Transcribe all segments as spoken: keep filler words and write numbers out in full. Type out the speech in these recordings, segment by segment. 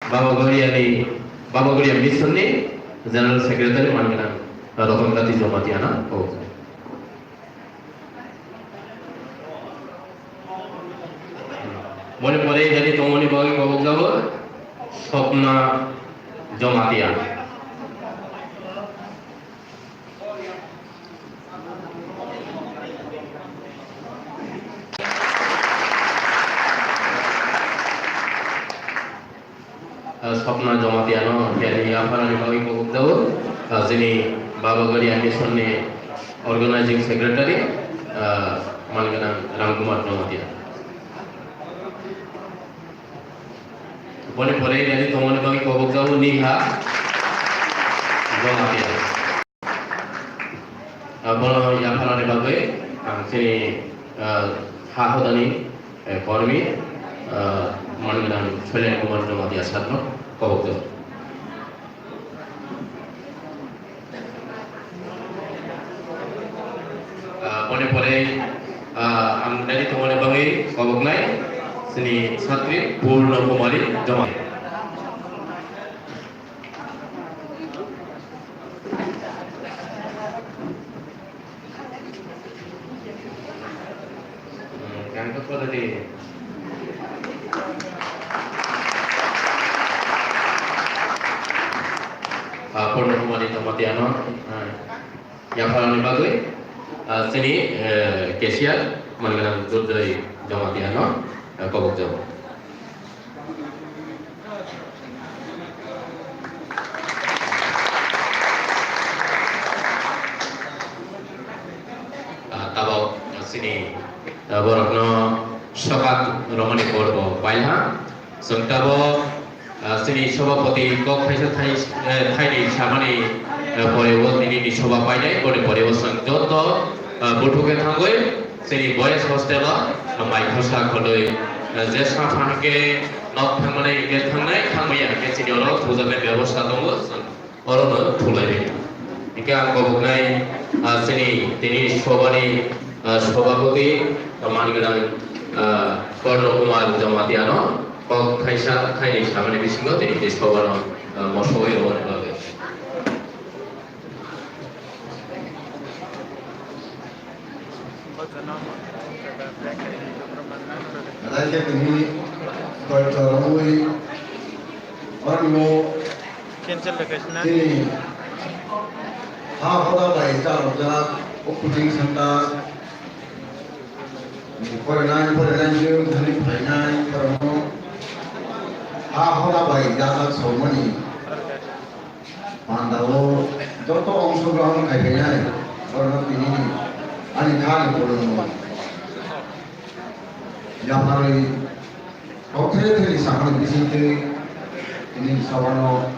Baba Goria ni, Baba Goria Mission ni General Secretary manganang Roton Kati Jamatia no. Oh. Boni pore jadi tongoni bagwi kobok jabo Sopna Jamatia. Ah, Sopna Jamatia no, yani yapharani bagwi kobok jabo. Ah, chini Baba Goria Mission ni Organizing Secretary, ah, manganang Ram Kumar Jamatia. Boni pore yani tongmani bagwi kobok jabo Niha Jamatia. Ah, bono yapharani bagwi ang chini, ah, ha hodani, eh, kormi, ah, manganang Soilen Kumar Jamatia sir no kobok jabo. Ah, boni pore, ah, ang nani tongmani bagwi koboknai chini satri Purno Kumari Jamatia. Hmm, kang kok pada di. Ah, Purno Kumari Jamatia no, ah, yapharani bagwi, ah, chini, eh, cashier, manganang Durjoy Jamatia no, eh, kobok jabo. Ah, tabok chini, ah, borokno sokat romani porbo pailha. Chwng tabok, ah, chini sobhapoti kok thaisa thai, eh, thaini samani, eh, porebo tinini sobha painai, boni porebo chwng joto, ah, buthukhe thangwi chini boys hostel o, ah, mai khosa kholwi, ah, je sa phan khe nok thangmani hwnkhe thangnai, thangmaya hwnkhe chini oro thujaknai bebosta tongo. Orono thulai ri. Hingke ang koboknai, ah, chini tini sobani, ah, sobhapoti, ah, manganang, ah, Purno Kumar Jamatia no kok thaisa thaini samani bisingo tini tei sobano, ah, mosogwi rwmani bagwi. Raikhe tini koito romwi ormo Cancel da kaisa na. Chini ha hoda bai chalokjak o coaching center. Porinai, porinai jwng thani phainai, porano ha hoda bai yajak saumani. Pandao joto ongsogrohon khaiphainai, borokno tini ani khani borokno yapharwi kok thai thai samani bisingtwi tini sabano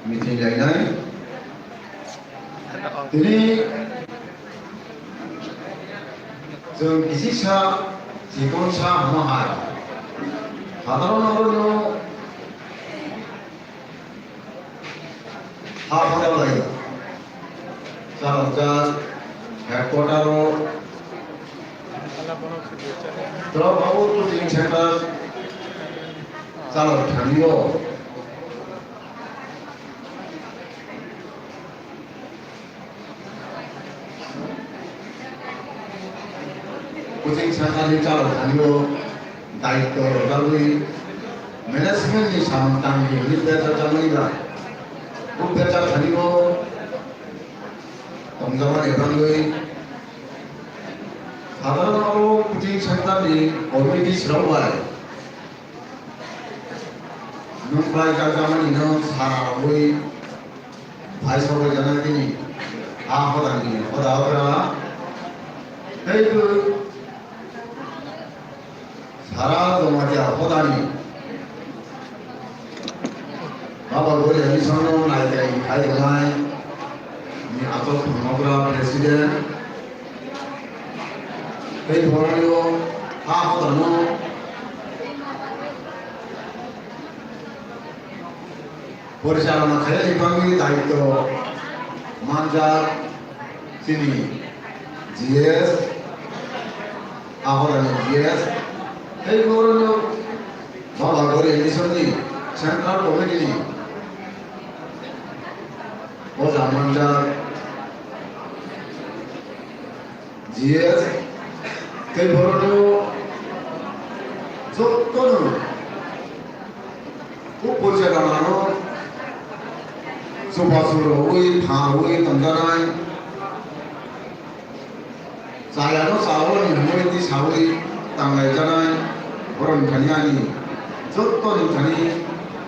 meeting lainai. Tini chwng kisisa chikon sa hwnma hai. Sadharon nogorno ha photo lai. Chalokjak headquarter o drop out coaching center chalok thani o. Coaching center ni chalok thani o daityo rwjagwi management ni samung tangwi hwnwi berjak jakmani ba. O berjak thani o tongjakmani bagwi sadharon abo coaching center ni committee srok bai nwng bai jakjakmani no sana rwgwi phai sogwi jana bini a hodani hoda okra tei bw Sara Jamatia hodani Baba Goria Mission no naitai khai rwnai ni achuk phangnogra president tei borokni o ha hodano Porichalona khaina ni bagwi daityo manjak chini G S, Ahorani G S, tei borokno Baba Goria Mission ni Central Committee ni Oja Manjak G S tei borokno jotono o porjagano chubachu rwui, pharwi tongjanai, chayano chawi hwnwi tisawi tanglaijanai borokni thani ani jottoni thani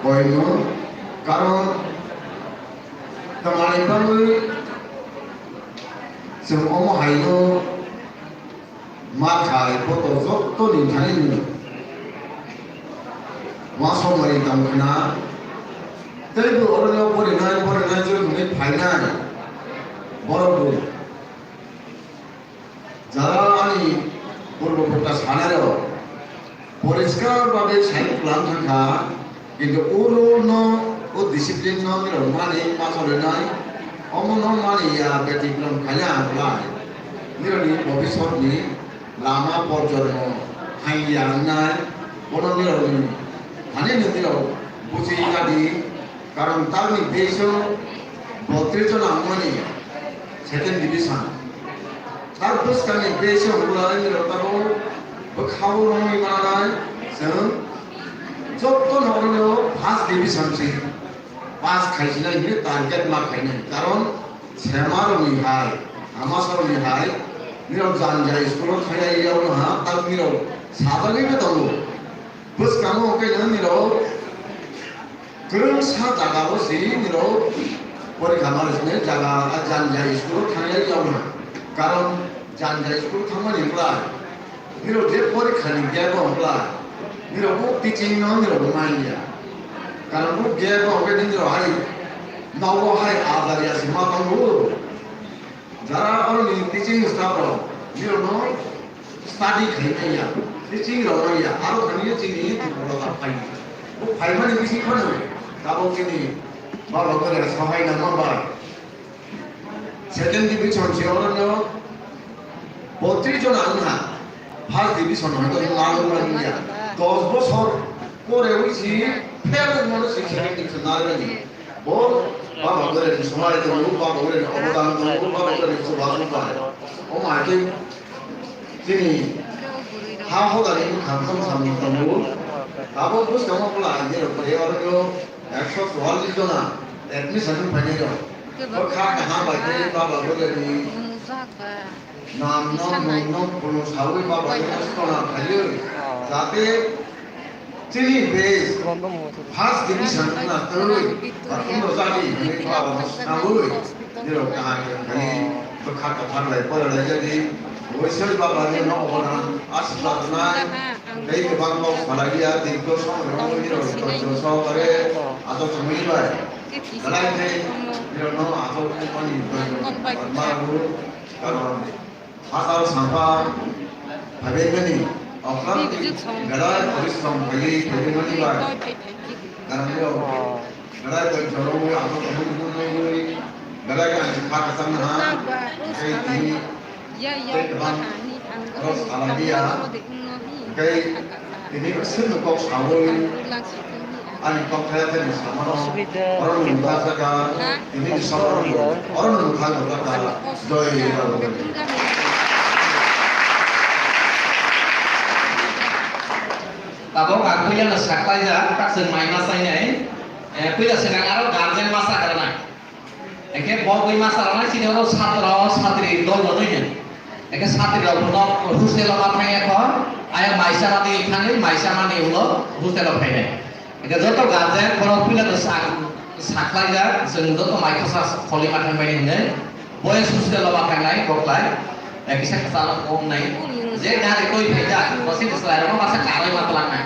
koino, karon twmani bagwi chwng omo haino ma khai poto jottoni thani ni uansukmani tong khna, tei bo oro no porinai porinai jwk hwnwi phainai borok bo. Jara ani purbo purta sanai rok poriskar babe sai kwlang thang kha, kintu o rule no, o discipline no nirok mani ma cholenai, omo no mani ya, betikrom khaina ang khlai. Nirokni bobiswt ni lama por jormo hai ya wngnai, bono nirokni thani nirok buji kadi. Karon tamni base o botris jona wngmani second division. Tak bwskangni base o wngmani rok tabuk bwkhao romwi mananai chwng joto no oro first division se pass khaisinai hinwi target ma khainai. Karon semarokni hai, amasarokni hai, nirok janja school o thangnai yago ha, tak nirok sajagwi bo tongo. Bwskango hwnkhe nirok kwrwngsa jagao se nirok porikha manwi sini jaga a janja school o thangya yago na. Karon janja school thangmani wngkha nirok je porikha ni gap o wngkha nirok bo teaching no nirok manya. Karon bo gap o hwnkhe nirok hai nogo hai ajaria se ma tongo. Jara oroni teaching staff rok nirokno study khai manya, teaching rok manya, aro thani chini Tripura ta phai. Bo phaimani bising phano tabuk chini baba gore sohai nangma bai. Second division se orono botris jona wngkha, first division hoito nangma manya. Dos bosor pore wi si fail wngmano se second division narwkmani. Bo baba gore ni sohai tongo, baba gore ni obodan tongo, baba gore ni chubachu bai. Omo hai khe chini ha hodani bwkhak tong samung tongo. Abo bwskango bwla ang nirok bai oro ekso chuwallis jona admission wng phainai rok. Bo kha kaham bai khe baba gore ni nam no mung no phunuk sawi baba gore ni sona phaiwi. Jate Chini base first division wngna twi, bathum rwjadi hwnwi baba no swnamwi, nirok kaham khe wngkha ni bwkha kwthar lai pora lai jadi, Waisal baba ni no obodan aswk latunai, tei kwbang kok salai ya, dirgho somoi rok nirok dhorjo sohokare achuk thangwi bai, belai khe nirok no achuk thangmani ma rw, karon Hachal sangpa phaibaimani, okran belai porishrom khaiwi phaibaimani bai, ganani rok belai poito rogwi, aswk nugwi, belai khe ang kha kwchang naha, tei tini tei kwbang oro salaiya, tei tini swngno kok sawi. Ani kok thaya thani samano, oro nung ta jaga, ini ni samano, oro nung ta jaga, joy Babu. Tabok ang puila no saklaijak, tak chwng mai ma chainai. Eh, puila swkang aro guardian ma cha rwnai. Eke bo bui masa rok nai chini oro satro satri dol rok nui. Eke satri rok no hostel o ma thang ya kho, aya maisa mani thangwi maisa mani ulo hostel o phainai. Eke joto guardian borok puila no sak-, saklaijak, chwng joto mai khasa kholi ma thang bai hinwi. Boys hostel o ma thangnai boklai. Eke kisa kwchalo kok wngnai. Je gari koi phaijak, bo se bwswlairokno masa karwi ma twlangnai.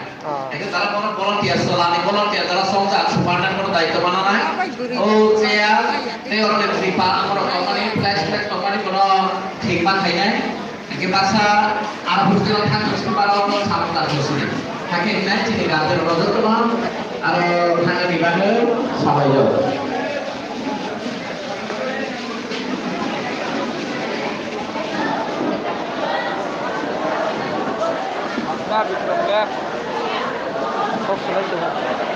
Eke jara bono volunteer, solani volunteer, jara songjak, superintendent bono daityo mananai. O chair, tei oro ni tripal, borok tongmani, flex, flex tongmani bono thik ma khainai. Eke baksa aro hostel o thang sini baro samung tang sini. Hakhe hinai chini guardian rok jotono aro thangna ni bagwi sabaijak. Abdullah Bikram Bey. Kok selai tongo.